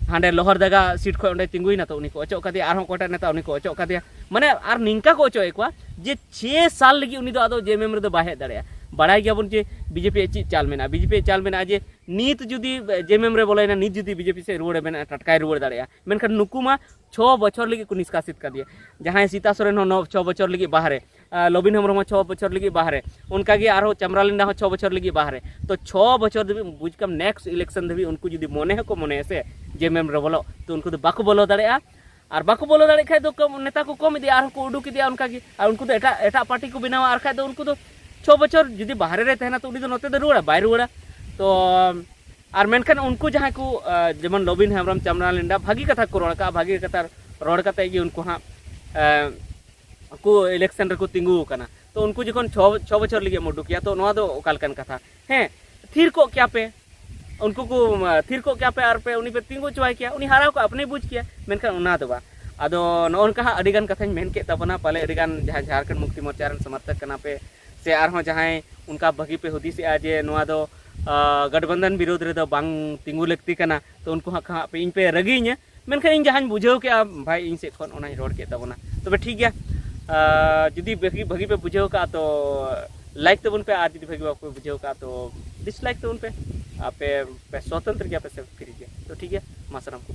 ᱦᱟᱸᱰᱮ ᱞᱳᱦᱟᱨᱫᱟᱜᱟ ᱥᱤᱴ ᱠᱷᱚᱱ ᱚᱸᱰᱮ ᱛᱤᱸᱜᱩᱭᱮᱱᱟ, ᱛᱚ ᱩᱱᱤ ᱠᱚ ᱚᱪᱚᱜ ᱠᱟᱫᱮᱭᱟ᱾ ᱟᱨᱦᱚᱸ ᱚᱠᱚᱭᱴᱟᱜ ᱱᱮᱛᱟ, ᱩᱱᱤ ᱠᱚ ᱚᱪᱚᱜ ᱠᱟᱫᱮᱭᱟ᱾ ᱢᱟᱱᱮ ᱟᱨ ᱱᱤᱝᱠᱟ ᱠᱚ ᱚᱪᱚᱜ ᱮᱫ ᱠᱚᱣᱟ ᱡᱮ ᱪᱷᱮ ᱥᱟᱞ ᱞᱟᱹᱜᱤᱫ ᱩᱱᱤ ᱫᱚ ᱟᱫᱚ ᱡᱮ ᱮᱢ ᱮᱢ ᱨᱮᱫᱚ ᱵᱟᱭ ᱦᱮᱡ ᱫᱟᱲᱮᱭᱟᱜᱼᱟ᱾ ᱵᱟᱲᱟᱭ ᱜᱮᱭᱟᱵᱚᱱ ᱡᱮ ᱵᱤᱡᱮᱯᱤ ᱟᱜ ᱪᱮᱫ ᱪᱟᱞ ᱢᱮᱱᱟᱜᱼᱟ᱾ ᱵᱤᱡᱮᱯᱤ ᱟᱜ ᱪᱟᱞ ᱢᱮᱱᱟᱜᱼᱟ ᱡᱮ ᱱᱤᱛ ᱡᱩᱫᱤ ᱡᱮ ᱮᱢ ᱮᱢ ᱨᱮ ᱵᱚᱞᱚᱭᱮᱱᱟ, ᱱᱤᱛ ᱡᱩᱫᱤ ᱵᱤᱡᱮᱯᱤ ᱥᱮᱫ ᱨᱩᱣᱟᱹᱲ ᱮ ᱢᱮᱱᱟ, ᱴᱟᱴᱠᱟᱭ ᱨᱩᱣᱟᱹᱲ ᱫᱟᱲᱮᱭᱟᱜᱼᱟ᱾ ᱢᱮᱱᱠᱷᱟᱱ ᱱᱩᱠᱩ ᱢᱟ ᱪᱷᱚ ᱵᱚᱪᱷᱚᱨ ᱞᱟᱹᱜᱤᱫ ᱠᱚ ᱱᱤᱥᱠᱟᱥᱤᱛ ᱠᱟᱫᱮᱭᱟ᱾ ᱡᱟᱦᱟᱸᱭ ᱥᱤᱛᱟ ᱥᱚᱨᱮᱱ ᱦᱚᱸ ᱱᱚ, ᱪᱷᱚ ᱵᱚᱪᱷᱚᱨ ᱞᱟᱹᱜᱤᱫ ᱵᱟᱦᱨᱮ, ᱟᱨ ᱞᱚᱵᱤᱱ ᱦᱮᱢᱵᱨᱚᱢ ᱦᱚᱸ ᱪᱷᱚ ᱵᱚᱪᱷᱚᱨ ᱞᱟᱹᱜᱤᱫ ᱵᱟᱦᱨᱮ, ᱚᱱᱠᱟᱜᱮ ᱟᱨᱦᱚᱸ ᱪᱟᱢᱨᱟᱞᱤᱱᱰᱟ ᱦᱚᱸ ᱪᱷᱚ ᱵᱚᱪᱷᱚᱨ ᱞᱟᱹᱜᱤᱫ ᱵᱟᱦᱨᱮ᱾ ᱛᱚ ᱪᱷᱚ ᱵᱚᱪᱷᱚᱨ ᱫᱷᱟᱹᱵᱤᱡ ᱵᱩᱡᱽ ᱠᱟᱢ, ᱱᱮᱠᱥᱴ ᱤᱞᱮᱠᱥᱚᱱ ᱫᱷᱟᱹᱵᱤᱡ ᱩᱱᱠᱩ ᱡᱩᱫᱤ ᱢᱚᱱᱮ ᱦᱚᱸᱠᱚ ᱢᱚᱱᱮᱭᱟ ᱥᱮ ᱡᱮ ᱮᱢ ᱮᱢ ᱨᱮ ᱵᱚᱞᱚᱜ, ᱛᱚ ᱩᱱᱠᱩ ᱫᱚ ᱵᱟᱠᱚ ᱵᱚᱞᱚ ᱫᱟᱲᱮᱭᱟᱜᱼᱟ᱾ ᱟᱨ ᱵᱟᱠᱚ ᱵᱚᱞᱚ ᱫᱟᱲᱮᱭᱟᱜ ᱠᱷᱟᱡ ᱫᱚ ᱠᱚᱢ, ᱱᱮᱛᱟ ᱠᱚ ᱠᱚᱢ ᱤᱫᱤᱜᱼᱟ, ᱟᱨᱦᱚᱸ ᱠᱚ ᱩᱰᱩᱠ ᱤᱫᱤᱜᱼᱟ ᱚᱱᱠᱟᱜᱮ᱾ ᱟᱨ ᱩᱱᱠᱩ ᱫᱚ ᱮᱴᱟᱜ, ᱮᱴᱟᱜ ᱯᱟᱨᱴᱤ ᱠᱚ ᱵᱮᱱᱟᱣᱟ᱾ ᱟᱨ ᱠᱷᱟᱡ ᱫᱚ ᱩᱱᱠᱩ ᱫᱚ ᱪᱷᱚ ᱵᱚᱪᱷᱚᱨ ᱡᱩᱫᱤ ᱵᱟᱦᱨᱮ ᱨᱮ ᱛᱟᱦᱮᱱᱟ, ᱛᱚ ᱩᱱᱤ ᱫᱚ ᱱᱚᱛᱮ ᱫᱚ ᱨᱩᱣᱟᱹᱲᱟ, ᱵᱟᱭ ᱨᱩᱣᱟᱹᱲᱟ᱾ ᱛᱚ ᱟᱨ ᱢᱮᱱᱠᱷᱟᱱ ᱩᱱᱠᱩ ᱡᱟᱦᱟᱸᱭ ᱠᱚ, ᱟᱸ, ᱡᱮᱢᱚᱱ ᱞᱚᱵᱤᱱ ᱦᱮᱢᱵᱨᱚᱢ, ᱪᱟᱢᱨᱟᱞᱤᱱᱰᱟ, ᱵᱷᱟᱹᱜᱤ ᱠᱟᱛᱷᱟ ᱠᱚ ᱨᱚᱲ ᱠᱟᱜᱼᱟ, ᱵᱷᱟᱹᱜᱤ ᱠᱟᱛᱷᱟ ᱨᱚᱲ ᱠᱟᱛᱮ ᱜᱮ ᱩᱱᱠᱩ ᱦᱟᱸᱜ, ᱟᱸ, ᱠᱚ ᱤᱞᱮᱠᱥᱚᱱ ᱨᱮᱠᱚ ᱛᱤᱸᱜᱩ ᱟᱠᱟᱱᱟ᱾ ᱛᱚ ᱩᱱᱠᱩ ᱡᱚᱠᱷᱚᱱ ᱪᱷᱚ, ᱪᱷᱚ ᱵᱚᱪᱷᱚᱨ ᱞᱟᱹᱜᱤᱫ ᱮᱢ ᱩᱰᱩᱠᱮᱭᱟ, ᱛᱚ ᱱᱚᱣᱟ ᱫᱚ ᱚᱠᱟ ᱞᱮᱠᱟᱱ ᱠᱟᱛᱷᱟ? ᱦᱮᱸ, ᱛᱷᱤᱨ ᱠᱚᱜ ᱠᱮᱭᱟ ᱯᱮ, ᱩᱱᱠᱩ ᱠᱚ, ᱟᱸ, ᱛᱷᱤᱨ ᱠᱚᱜ ᱠᱮᱭᱟ ᱯᱮ ᱟᱨ ᱯᱮ ᱩᱱᱤ ᱯᱮ ᱛᱤᱸᱜᱩ ᱦᱚᱪᱚᱣᱟᱭ ᱠᱮᱭᱟ, ᱩᱱᱤ ᱦᱟᱨᱟᱣ ᱠᱚᱜᱼᱟ, ᱟᱯᱱᱮ ᱵᱩᱡᱽ ᱠᱮᱭᱟ᱾ ᱢᱮᱱᱠᱷᱟᱱ ᱚᱱᱟ ᱫᱚ ᱵᱟᱝ᱾ ᱟᱫᱚ ᱱᱚᱜᱼᱚ ᱱᱚᱝᱠᱟ ᱦᱟᱸᱜ ᱟᱹᱰᱤᱜᱟᱱ ᱠᱟᱛᱷᱟᱧ ᱢᱮᱱ ᱠᱮᱫ ᱛᱟᱵᱚᱱᱟ, ᱯᱟᱞᱮ ᱟᱹᱰᱤᱜᱟᱱ ᱡᱟᱦᱟᱸᱭ ᱡᱷᱟᱲᱠᱷᱚᱸᱰ ᱢᱩᱠᱛᱤ ᱢᱳᱨᱪᱟ ᱨᱮᱱ ᱥᱚᱢᱚᱨᱛᱷᱚᱠ ᱠᱟᱱᱟ ᱯᱮ, ᱥᱮ ᱟᱨᱦᱚᱸ ᱡᱟᱦᱟᱸᱭ ᱚᱱᱠᱟ ᱵᱷᱟᱹᱜᱤ ᱯᱮ ᱦᱩᱫᱤᱥᱮᱜᱼᱟ ᱡᱮ ᱱᱚᱣᱟ ᱫᱚ, ᱟᱸ, ᱜᱟᱴᱵᱟᱱᱫᱷᱟᱱ ᱵᱤᱨᱳᱫᱷ ᱨᱮᱫᱚ ᱵᱟᱝ ᱛᱤᱸᱜᱩ ᱞᱟᱹᱠᱛᱤ ᱠᱟᱱᱟ, ᱛᱚ ᱩᱱᱠᱩ ᱦᱟᱸᱜ ᱠᱷᱟᱱ ᱦᱟᱸᱜ ᱯᱮ, ᱤᱧ ᱯᱮ ᱨᱟᱹᱜᱤᱭᱤᱧᱟ᱾ ᱢᱮᱱᱠᱷᱟᱱ ᱤᱧ ᱡᱟᱦᱟᱸᱧ ᱵᱩᱡᱷᱟᱹᱣ ᱠᱮᱜᱼᱟ ᱵᱷᱟᱭ, ᱤᱧ ᱥᱮᱫ ᱠᱷᱚᱱ ᱚᱱᱟᱧ ᱨᱚᱲ ᱠᱮᱫ ᱛᱟᱵᱚᱱᱟ᱾ ᱛᱚᱵᱮ ᱴᱷᱤᱠ ᱜᱮᱭᱟ, ᱟᱸ, ᱡᱩᱫᱤ ᱵᱷᱟᱹᱜᱤ, ᱵᱷᱟᱹᱜᱤ ᱯᱮ ᱵᱩᱡᱷᱟᱹᱣ ᱠᱟᱜᱼᱟ ᱛᱚ ᱞᱟᱭᱤᱠ ᱛᱟᱵᱚᱱ ᱯᱮ, ᱟᱨ ᱡᱩᱫᱤ ᱵᱷᱟᱹᱜᱤ ᱵᱟᱯᱮ ᱵᱩᱡᱷᱟᱹᱣ ᱠᱟᱜᱼᱟ ᱛᱚ ᱰᱤᱥᱞᱟᱭᱤᱠ ᱛᱟᱵᱚᱱ ᱯᱮ᱾ ᱟᱯᱮ ᱯᱮ ᱥᱚᱛᱚᱱᱛᱨᱚ ᱜᱮᱭᱟ ᱯᱮ ᱥᱮ ᱯᱷᱨᱤ ᱜᱮᱭᱟ? ᱛᱚ ᱴᱷᱤᱠ ᱜᱮᱭᱟ, ᱢᱟ ᱥᱟᱱᱟᱢ ᱠᱚ᱾